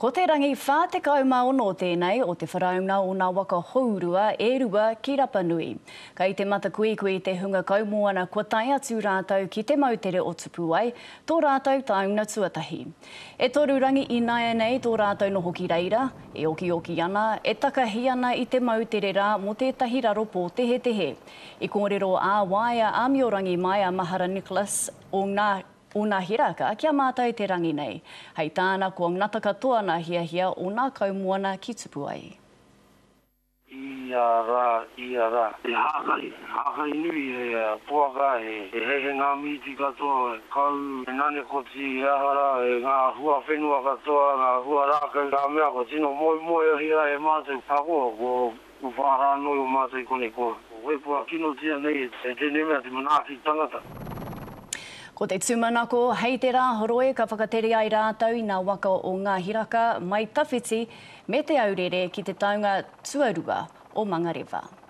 Ko te rangi 46 tēnei o te wharauna o nā waka hourua e rua ki Rapanui. Kei te matakuikui te hunga kaumoana kua tae atu rātou ki te moutere o Tupuai, tō rātou taunga tuatahi. E toru rangi ināianei tō rātou noho ki reira, e okioki ana, e takahi ana i te moutere rā mō tētahi raro pōtehetehe. I kōrero ā-waea āmiorangi mai a Mahara Nicholas o ngā. O nā hiraka ki a mātou te rangi nei. Hei tāna kua ngata katoa nā hiahia o nā kaumoana ki tupu ai. Ia rā, ia rā. He hākari, hākari nui, he poaka, he hehe ngā mīti katoa, he kau, he nanekoti, he aha rā, he ngā hua whenua katoa, ngā hua rākau, ngā mea kua tino moemoeahia e mātou. Ahakoa, ko Ko whā rā noa iho mātou i konei, ko wepua kinotia nei e tēnei mea te manaaki tangata. Ko te tūmanako, hei te Rāhoroi ka whakatere ai rātou i ngā waka o Ngā Hiraka mai Tawhiti me Te Aurere ki te taunga tuarua o Mangareva.